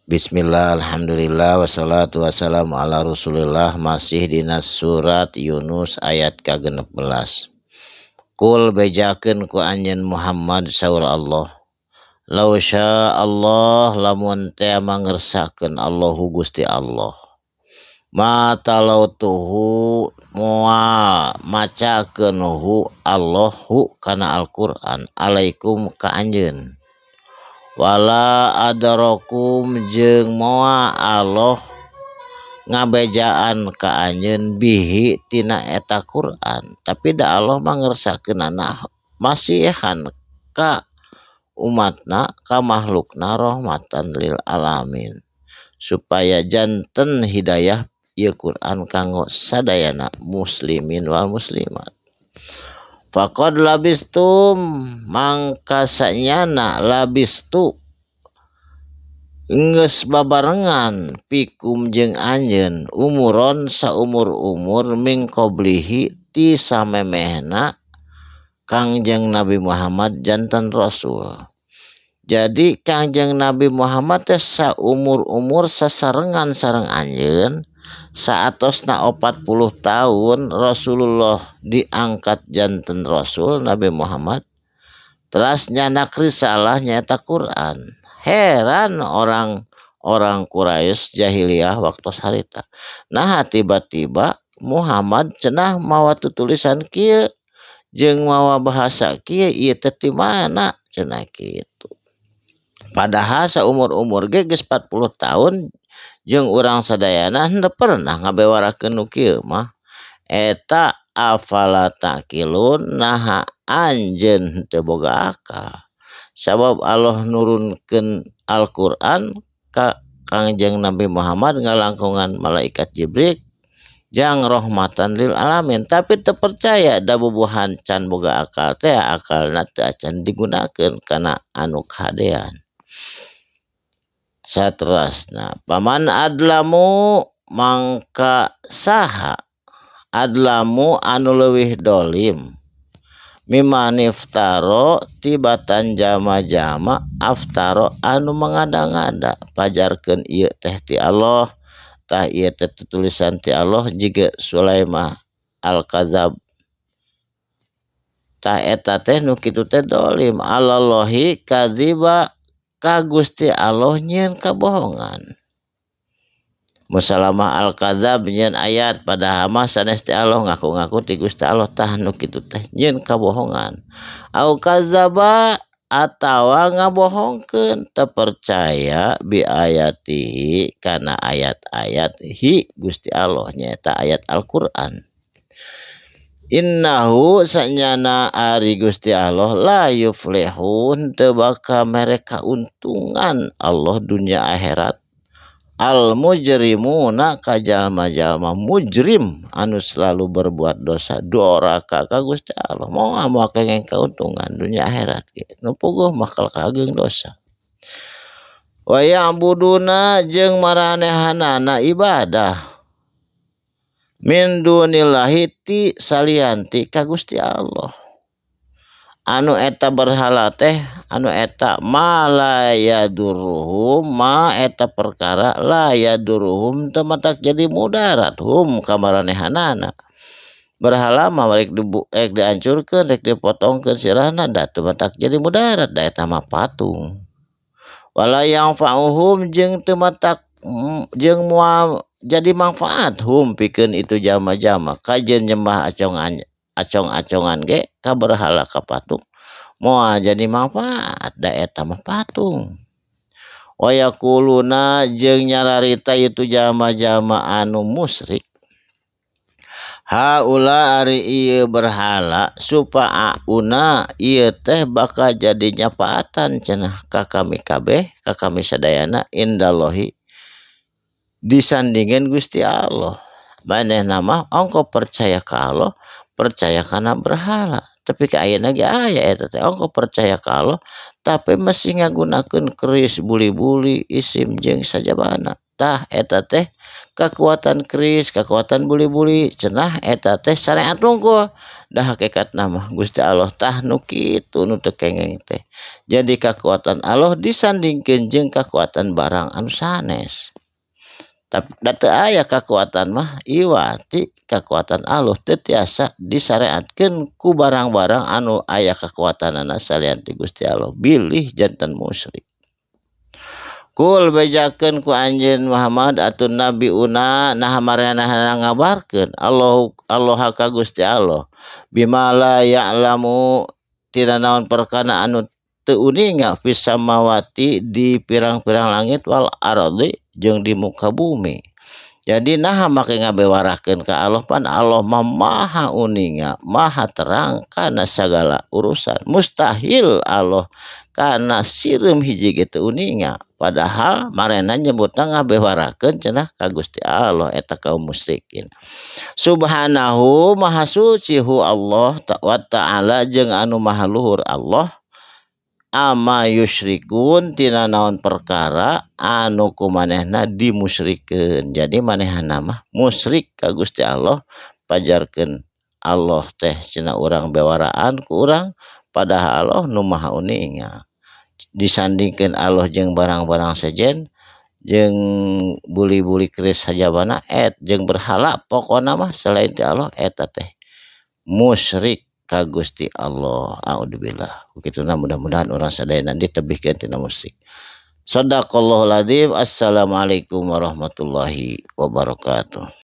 Bismillah, alhamdulillah, wassalatu wassalamu ala rasulillah. Masih dina surat Yunus ayat ka-16. Qul, bejakeun ku anjeun Muhammad, saur Allah, Lau sya Allah, lamun teh mangersakeun Allahu Gusti Allah, ma talautuhu, moal macakeun hu Allahu kana Al-Qur'an, alaikum ka anjeun, wala adrakum, jeung moal Allah ngabejaan ka anjeun, bihi tina eta Quran. Tapi da Allah mangersakeunana masihan ka umatna, ka makhlukna, rahmatan lil alamin, supaya janten hidayah ieu Quran kanggo sadayana muslimin wal muslimat. Faqad labistum, mangka sanyana, labistu, geus babarengan, fikum jeung anjeun, umuron saumur-umur, min qablihi ti samemehna Kangjeng Nabi Muhammad janten rasul. Jadi Kangjeng Nabi Muhammad teh saumur-umur sasarengan sareng anjeun, saatosna 40 tahun Rasulullah diangkat janten rasul Nabi Muhammad, teras nyandak risalah nyaeta Quran. Heran orang orang Quraisy jahiliyah waktu harita, nah tiba-tiba Muhammad cenah mawa tutulisan kieu jeung mawa bahasa kieu, ieu teh ti mana cenah kitu. Padahal saumur-umur ge geus 40 tahun jeung urang sadayana henteu pernah ngabewarakeun nu kieu mah. Eta afala taqilun, naha anjeun teu boga akal? Sabab Allah nurunkeun Al-Qur'an ka Kangjeng Nabi Muhammad ngalangkungan malaikat Jibril jang rahmatan lil alamin, tapi teu percaya, da bubuhan can boga akal teh, akalna teu acan digunakeun kana anu kahadean. Saterasna, faman adlamu, mangka saha, adlamu anu leuwih dolim, mimman iftaro tibatan jalma-jalma, aftaro anu mangada-ngada, pajarkeun ieu teh ti Allah, tah ieu teh tulisan ti Allah, jiga Sulaimah al-Kadzab. Tah eta teh nu kitu teh dolim, alallahi kadziba, ka Gusti Allah nyieun kabohongan. Musalamah al-Kadzab nyieun ayat padahal mah sanes ti Allah, ngaku-ngaku ti Gusti Allah. Tah nu kitu teh nyieun kabohongan, au kadzaba atawa ngabohongkeun, teu percaya, bi ayatihi kana ayat-ayat hi Gusti Allah, nyaeta ayat Al-Qur'an. Innahu sanyana ari Gusti Allah, la yuflihun teu bakal mere kauntungan Allah dunia akhirat, al mujrimuna ka jalma-jalma mujrim anu selalu berbuat dosa, doraka ka Gusti Allah. Moal moal kenging kauntungan dunia akhirat ge, nu puguh bakal kaageng dosa. Wa ya'buduna, jeung maranehanana ibadah, min dunillahi ti salianti ka Gusti Allah, anu eta berhala teh, anu eta ma la yadurruhum, ma eta perkara, la yadurruhum teu matak jadi mudarat, hum ka maranehanana. Berhala mah rek rek dihancurkeun, rek dipotongkeun sirahna, da teu matak jadi mudarat, da eta mah patung. Wala yanfa'uhum, jeung teu matak jeung moal jadi manfaat, hum pikeun itu jalma-jalma. Kajeun nyembah acongan acong-acongan ge ka berhala, ka patung, moal jadi manfaat, da eta mah patung. Wa yaquluna, jeung nyararita itu jalma-jalma anu musyrik, haula ari ieu berhala, syufa'auna ieu teh bakal jadi nyapaatan cenah ka kami kabeh, ka kami sadayana, indallahi disandingkeun Gusti Allah. Manehna mah ongkoh percaya ka Allah, percaya kana berhala. Tapi ka ayeuna ge aya eta teh ongkoh percaya ka Allah tapi masih ngagunakeun keris buli-buli isim jeung sajabana. Tah eta teh kakuatan keris, kakuatan buli-buli cenah eta teh syariat wungkul. Da hakikatna mah Gusti Allah tah nu kitu nu teu kengeng teh. Jadi kakuatan Allah disandingkeun jeung kakuatan barang anu sanes. Tapi da teu aya kakuatan mah iwati kakuatan Allah teu tiasa disareatkeun ku barang-barang anu aya kakuatanana salian ti Gusti Allah bilih janten musyrik. Kul bejakeun ku anjeun Muhammad atun nabi una naha maranehna ngabarkeun Allah Allah ka Gusti Allah bima la ya'lamu tina naon perkara anu teu uninga fis samawati di pirang-pirang langit wal ardi jeung di muka bumi. Jadi naha make ngabewarakeun ka Allah pan Allah mah maha uninga, maha terang kana sagala urusan. Mustahil Allah kana sireum hiji ge teu uninga. Padahal marena nyebutna ngabewarakeun cenah ka Gusti Allah eta kaum musyrikin. Subhanahu maha suci hu Allah wa ta'ala jeung anu maha luhur Allah ama yusyrikun tina naon perkara anu kumanehna dimusyrikeun. Jadi manehna mah musyrik ka Gusti Allah, pajarkeun Allah teh cenah urang bewaraan ku urang padahal Allah nu maha uninga. Disandingkeun Allah jeung barang-barang sejen jeung buli-buli keris sajabana et jeung berhala pokona mah selain ti Allah eta teh musyrik ka Gusti Allah. A'udzubillah. Kituna mudah-mudahan urang sadayana ditebihkeun tina musyrik. Shadaqallahul adzim. Assalamualaikum warahmatullahi wabarakatuh.